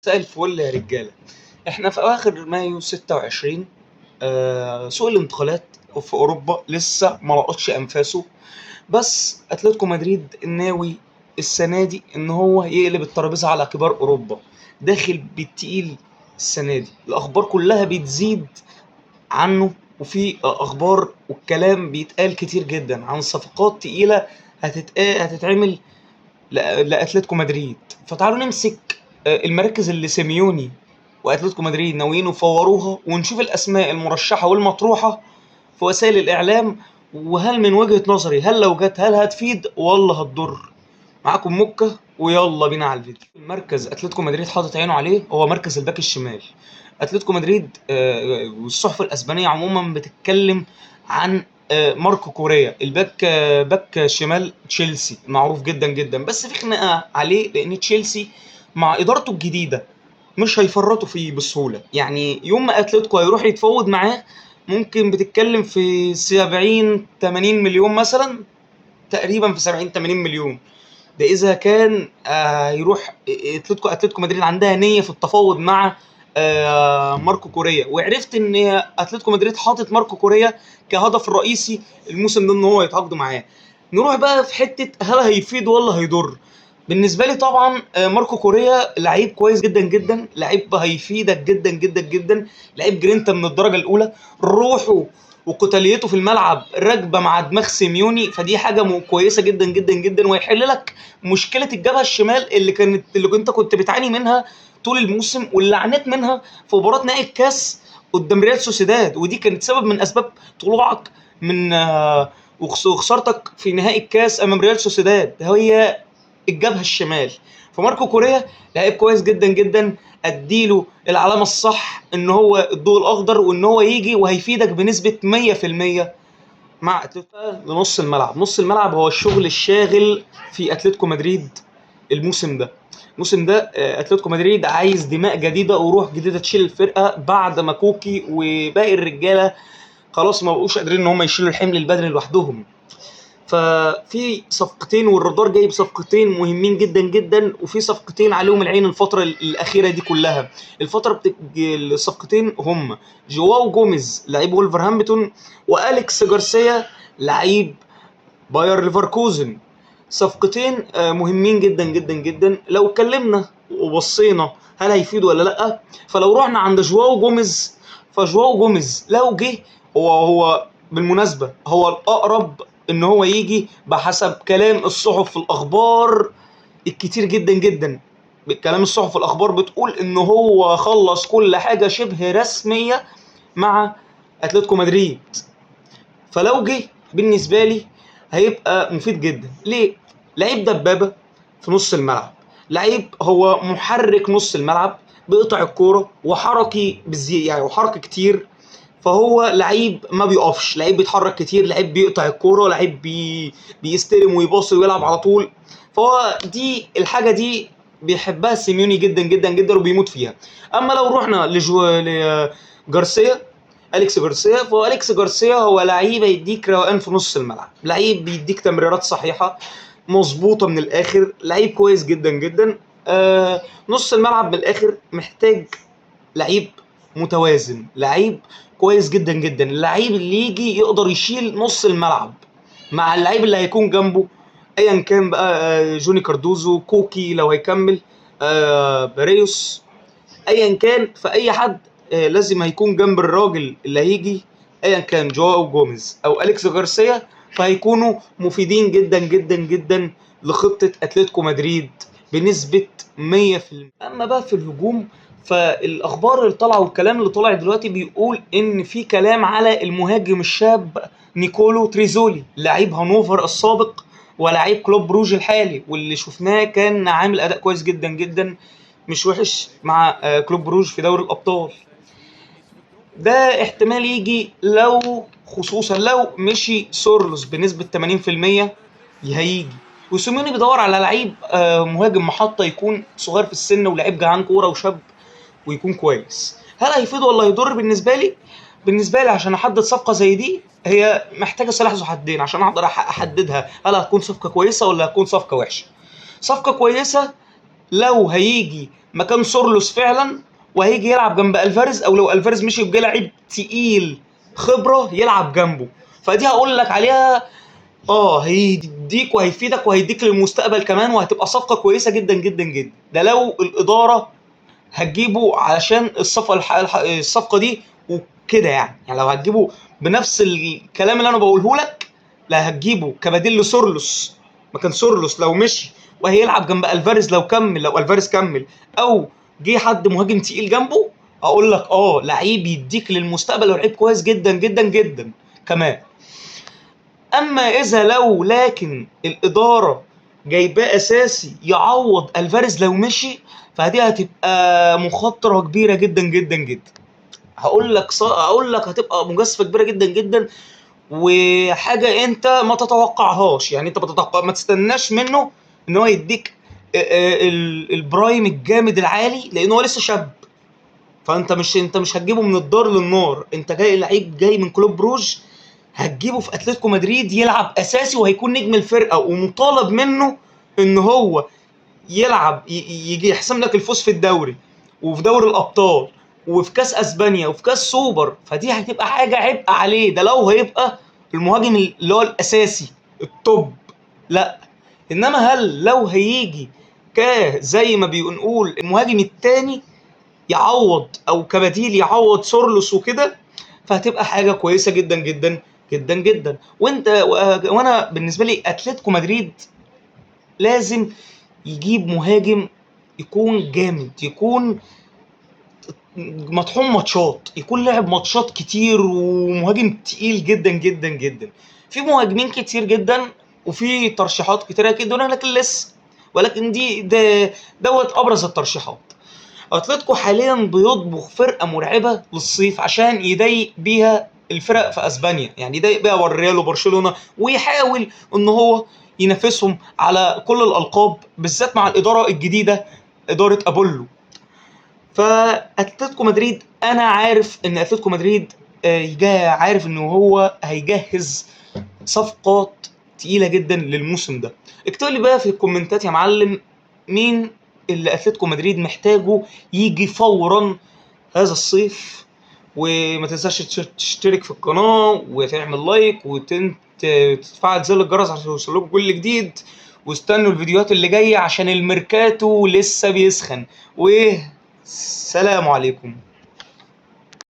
مساء الفل يا رجالة. احنا في اواخر مايو 26. سوق الانتقالات في اوروبا لسه ما لقطش انفاسه، بس اتلتيكو مدريد ناوي السنة دي ان هو يقلب الترابيزة على كبار اوروبا، داخل بالتقيل السنة دي. الاخبار كلها بتزيد عنه، وفي اخبار والكلام بيتقال كتير جدا عن صفقات تقيلة هتتعمل لاتلتيكو مدريد. فتعالوا نمسك المراكز اللي سيميوني واتلتيكو مدريد ناويين يفوروها، ونشوف الاسماء المرشحه والمطروحه في وسائل الاعلام، وهل من وجهه نظري هل لو جت هل هتفيد ولا هتضر. معاكم مكة ويلا بينا على الفيديو. المركز اتلتيكو مدريد حاطط عينه عليه هو مركز الباك الشمال. اتلتيكو مدريد والصحف الاسبانية عموما بتتكلم عن ماركو كوريا، الباك باك شمال تشيلسي، معروف جدا جدا، بس في خناقه عليه لان تشيلسي مع ادارته الجديدة مش هيفرطوا فيه بسهولة. يعني يوم ما اتلتيكو هيروح يتفاوض معاه ممكن بتتكلم في 70 80 مليون مثلا، تقريبا في 70 80 مليون. ده اذا كان يروح اتلتيكو مدريد عندها نيه في التفاوض مع ماركو كوريا. وعرفت ان اتلتيكو مدريد حاطط ماركو كوريا كهدف رئيسي الموسم ده ان هو يتعاقدوا معاه. نروح بقى في حتة هل هيفيد ولا هيضر. بالنسبة لي طبعا ماركو كوريا لعيب كويس جدا جدا، لعيب هيفيدك جدا جدا جدا، لعيب جرينتا من الدرجة الاولى، روحه وقتاليته في الملعب راكبه مع دماغ سيميوني، فدي حاجة كويسة جدا جدا جدا، وهيحل لك مشكلة الجبهة الشمال اللي انت كنت بتعاني منها طول الموسم، واللي عانيت منها في مباراة نهائي الكاس قدام ريال سوسيداد، ودي كانت سبب من اسباب طلوعك من وخسارتك في نهائي الكاس امام ريال سوسيداد، هي الجبهة الشمال. فماركو كوريا لعيب كويس جدا جدا، اديله العلامة الصح ان هو الضوء الاخضر وان هو يجي وهيفيدك بنسبة 100% مع اتلتيكو. لنص الملعب، نص الملعب هو الشغل الشاغل في اتلتيكو مدريد الموسم ده. الموسم ده اتلتيكو مدريد عايز دماء جديدة وروح جديدة تشيل الفرقة بعد ما كوكي وباقي الرجالة خلاص ما بقوش قادرين ان هم يشيلوا الحمل البدني لوحدهم. ففي صفقتين، والرادار جايب صفقتين مهمين جدا جدا، وفي صفقتين عليهم العين الفترة الأخيرة دي كلها. الصفقتين هم جواو جوميز لعيب ولفرهامبتون، وأليكس جارسيا لعيب باير ليفركوزن. صفقتين مهمين جدا جدا جدا. لو اتكلمنا وبصينا هل هيفيدوا ولا لا، فلو رحنا عند جواو جوميز، فجواو جوميز لو جه، هو بالمناسبة هو الأقرب ان هو يجي بحسب كلام الصحف في الاخبار الكتير جدا جدا. كلام الصحف في الاخبار بتقول ان هو خلص كل حاجة شبه رسمية مع اتلتيكو مدريد. فلو جه بالنسبة لي هيبقى مفيد جدا. ليه؟ لعيب دبابة في نص الملعب، لعيب هو محرك نص الملعب، بيقطع الكورة وحركي بالزي يعني، وحركي كتير، فهو لعيب ما بيقفش، لعيب بيتحرك كتير، لعيب بيقطع الكورة، لعيب بيستلم ويباصي ويلعب على طول. فهو دي الحاجة دي بيحبها سيميوني جدا جدا جدا وبيموت فيها. اما لو رحنا لجارسيا، اليكس جارسيا، فهو اليكس جارسيا هو لعيب هيديك روقان في نص الملعب، لعيب بيديك تمريرات صحيحه مظبوطة من الاخر، لعيب كويس جدا جدا. نص الملعب من الاخر محتاج لعيب متوازن، لعيب كويس جدا جدا، اللعيب اللي يجي يقدر يشيل نص الملعب مع اللعيب اللي هيكون جنبه ايا كان بقى، جوني كاردوزو، كوكي لو هيكمل، باريوس، ايا كان. فاي حد لازم هيكون جنب الراجل اللي هيجي ايا كان جواو جوميز او اليكس جارسيا، فهيكونوا مفيدين جدا جدا جدا لخطة اتلتيكو مدريد بنسبة 100%. اما بقى في الهجوم، فالاخبار اللي طالعه والكلام اللي طالع دلوقتي بيقول ان في كلام على المهاجم الشاب نيكولو تريزولي، لعيب هانوفر السابق ولاعيب كلوب بروج الحالي، واللي شفناه كان عامل اداء كويس جدا جدا مش وحش مع كلوب بروج في دوري الابطال. ده احتمال يجي لو، خصوصا لو مشي سورلوس بنسبة 80% هيجي. وسيميوني بيدور على لعيب مهاجم محطة يكون صغير في السن ولعيب جعان كورة وشاب ويكون كويس. هل هيفيد ولا هيضر؟ بالنسبة لي عشان احدد صفقة زي دي هي محتاجه سلاح ذو حدين عشان اقدر احددها هل هتكون صفقة كويسة ولا هتكون صفقة وحشة. صفقة كويسة لو هيجي مكان سورلوس فعلا وهيجي يلعب جنب الفاريز، او لو الفاريز مشي يبقى لعيب تقيل خبره يلعب جنبه. فدي هقول لك عليها هيديك وهيفيدك وهيديك للمستقبل كمان، وهتبقى صفقة كويسة جدا جدا جدا. ده لو الادارة هتجيبه علشان الصفقة دي وكده يعني لو هتجيبه بنفس الكلام اللي انا بقوله لك، لا هتجيبه كبديل لسورلوس مكان سورلوس لو مشي، وهيلعب جنب الفاريز لو كمل، لو الفاريز كمل او جه حد مهاجم تقيل جنبه، اقول لك لعيب يديك للمستقبل ولعيب كويس جدا جدا جدا كمان. اما اذا لو لكن الادارة جايباه اساسي يعوض الفاريز لو مشي، فدي هتبقى مخاطره كبيرة جدا جدا جدا. هقول لك هتبقى مجازفة كبيرة جدا جدا، وحاجه انت ما تتوقعهاش. يعني انت ما تستناش منه ان هو يديك ال prime الجامد العالي، لان هو لسه شاب. فانت مش هتجيبه من الدار للنار، انت جاي لعيب جاي من كلوب بروج، هتجيبه في اتلتيكو مدريد يلعب اساسي وهيكون نجم الفرقة، ومطالب منه ان هو يلعب يجي يحسم لك الفوز في الدوري وفي دوري الابطال وفي كاس اسبانيا وفي كاس سوبر. فدي هتبقى حاجة عبء عليه، ده لو هيبقى المهاجم اللي هو الاساسي ال top. لا، انما هل لو هيجي زي ما بنقول المهاجم الثاني يعوض او كبديل يعوض سورلوس وكده، فهتبقى حاجة كويسة جدا جدا جدا جدا. وانا بالنسبة لي اتلتيكو مدريد لازم يجيب مهاجم يكون جامد، يكون مطحون ماتشات، يكون لعب ماتشات كتير، ومهاجم تقيل جدا جدا جدا. في مهاجمين كتير جدا وفي ترشيحات كتيرة جدا، ولكن لسه، ولكن دي ده دوت ابرز الترشيحات. اتلتيكو حاليا بيطبخ فرقه مرعبة للصيف عشان يضايق بيها الفرق في اسبانيا، يعني يضايق بيها الريال وبرشلونة، ويحاول ان هو ينافسهم على كل الالقاب، بالذات مع الادارة الجديدة ادارة ابولو. فاتلتيكو مدريد انا عارف ان اتلتيكو مدريد عارف ان هو هيجهز صفقات تقيلة جدا للموسم ده. اكتب لي بقى في الكومنتات يا معلم مين اللي اتلتيكو مدريد محتاجه يجي فورا هذا الصيف، وما تنساش تشترك في القناة وتعمل like وتفعل زر الجرس عشان يوصلكم كل جديد، واستنوا الفيديوهات اللي جاية عشان الميركاتو لسه بيسخن. والسلام عليكم.